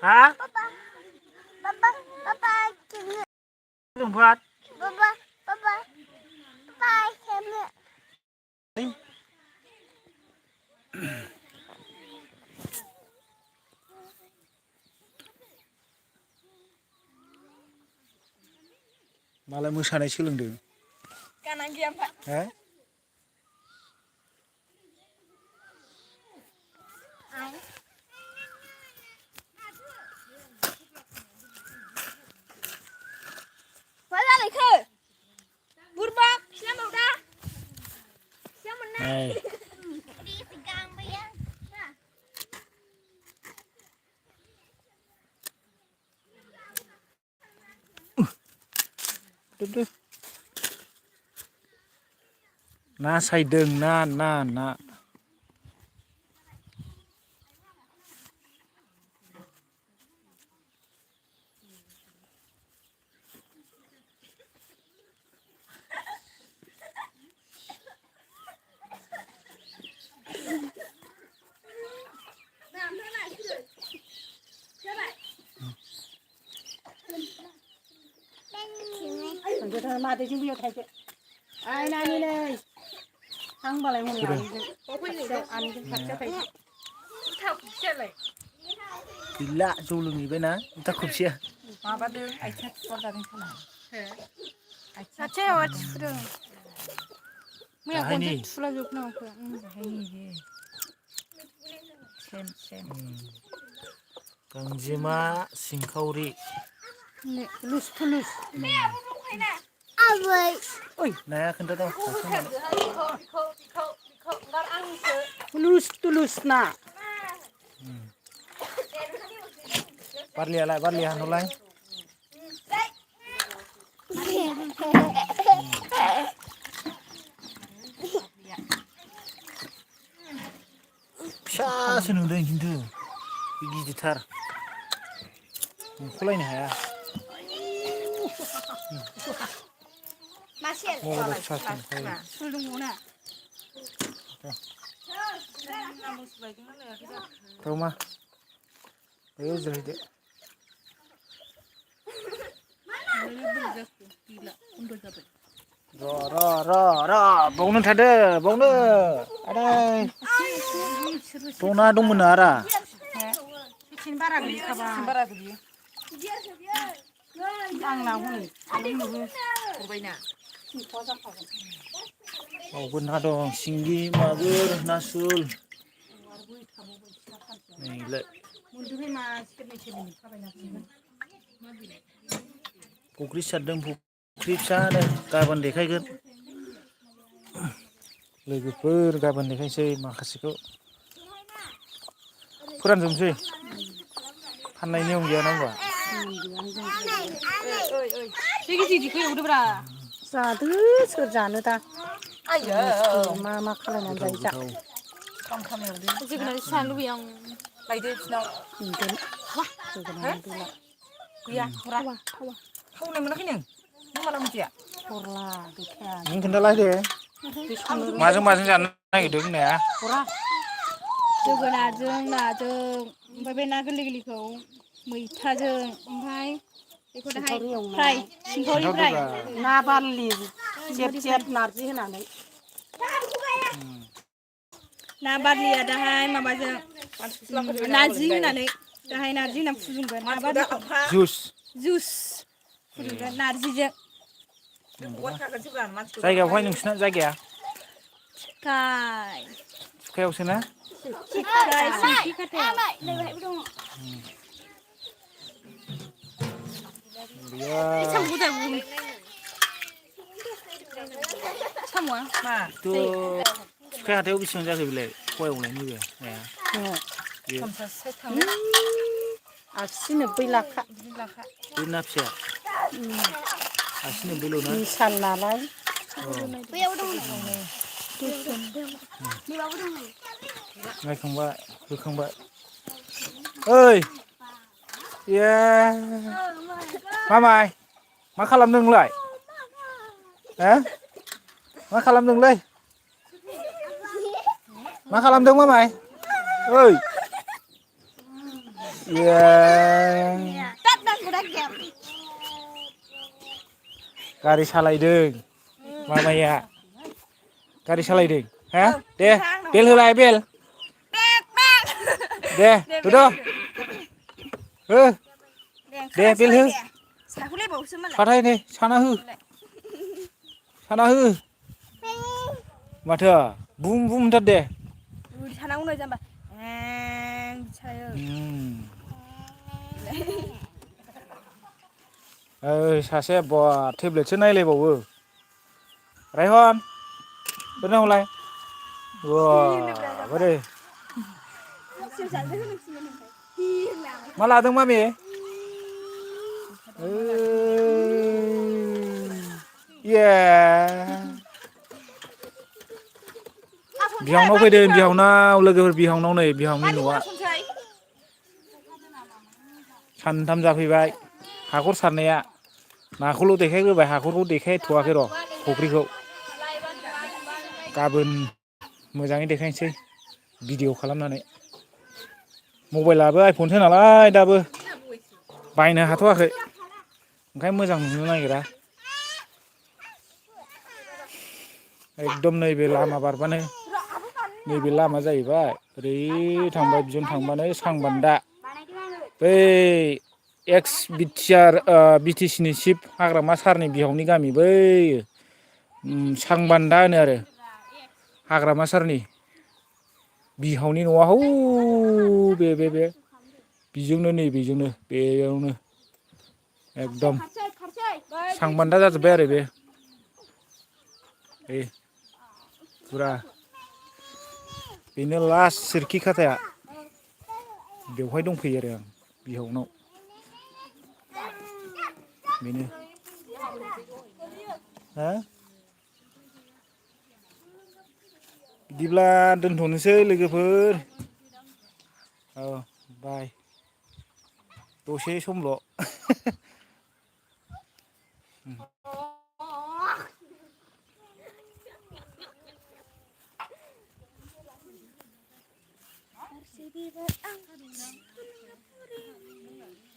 Hả? Papa kìa. Đừng phát. Papa xem nè. Malah मोसानाय सोलोंदों. Kanan kiam Pak. Hah? Wala lại khơi. Burbak, siapa udah? Siapa nak? Này, Đi pegang bayang. Tuh. Na saydों na. Tôi thằng mà tôi chưa biết thay chứ. Ai này này. Thằng bà lại một ngày. Ăn cái thật cho thầy. Thao chết lại. Gila julung ibe na. Kita kupsia. Mà bắt được ai thật con ra đến thế nào. Sao chết rồi? Mấy Hai con ni. chết là dục nào cơ. Hay ni xem. Gangjima Singkauri. Nè, tulus. Ơi. Ôi, Naya kenta tau. tulus na. Barlia nolai. Psa senudeng kintu. Gigi gitar. Kulain haya. Masih. Mau ada casan. Sul dung muna. Tahu mah. Ayo jadi deh. Ro. Bongno thade. Ada. Tona dongmोन ara. Sin bara geli kaba. Sin bara geli. Ang na huni. Ang nubu. Urbaina. Oh benar dong. Singgi, magur, nasul. Nih, le. Mundur mas kene kabaina. Fुख्रि सारदों फुख्रि फिसा गाबोन देखायगोन लोगोफोर गाबोन देखायसै माखासेखौ फोरानजोबसै फाननाय नियम गैया ना होमबा Jadi didiku ya udah bra. Satu serjana ta. Ayo. Mama kalau nanti cak. Kam ya udah. Jadi kena selalu yang Lagi dia senang. mungkin. Wah, kena dulu. Iya, kurang. Wah. Kau nak mana kini? Mau malam dia. Kurla, dikan. ini kendala deh masing-masing sana gitu kan ya Kurla. जोगोनारजों ओमफ्राय बे ना गोरलै-गोरलैखौ मैथाजों ओमफ्राय बेखौ दाहाय फ्राय सिंखावरि फ्राय ना बारलि जेब नारजि होनानै ना बारलिया दाहाय माबाजों नारजि होनानै दाहाय नारजि होनानै फुदुंगोन ना बारलिखौ जुस फुदुंगोन नारजिजों जायगायावहाय नोंसिना जायगाया खाय सुखायावसो ना खाय संख्रि खाथायाव साम'आ मा itu सुखाय हाथायाव बेसेबां जाखो बेलाय फवायावलाय नैबे नाया 50 थाङो 80 90 लाखा बे ना फिसाया 80 90 ना बिसाल नालाय Bayang dong. नायखांबाय होखांबाय ओइ ये मामाय मा खालामदों नोंलाय हो मा खालामदोंलै मा खालामदों मामाय ओइ Iya. Datang udah game. Gaरि सालायदों मामाया गारि सालायदों ha deh bel होलाय bel deh duduk deh bel हो साखुलायबावोसो मालाय साथाय नै साना हो माथो बुम बुम होनथार दे उदै सानांगौ नै जाम्बा सायो ओइ सासे बा टेब्लेटसो नायलायबावो रायहन दोननांगौलाय बा बोरै मा लादों मामि ये बिहावनाव फैदों बिहावनाव लोगोफोर बिहावनाव नै बिहावनि न'आ सानथाम जाफैबाय हाखर सारनाया नाखौल' देखायग्रोबाय हाखरखौ देखायथ'वाखै र' फुख्रिखौ गाबोन मोजाङै देखायनोसै भिडिअ खालामनानै मबाइलाबो आइफनसो नालाय दाबो बायनो हाथ'वाखै ओंखायनो मोजां नुनो नागिरा एकदम नैबे लामा बारबानो नैबे लामा जाहैबाय ओरै थांबाय बिजों थांबानो सांबान्दा बै एक्स बिटिसि नि चिफ हाग्रामा सारनि बिहावनि गामि बै सांबान्दा होनो आरो हाग्रामा सारनि बिहावनि न'आ हौ बे बिजोंनो नै बेजोंनो बेयावनो एकदम सांबान्दा जाजोब्बाय आरो बे फुरा बेनो लास्ट सोरखि खाथाया बेवहाय दंफैयो आरो आं बिहावनाव बेनो हा बिदिब्ला दोनथ'नोसै लोगोफोर औ बाय दसे समल'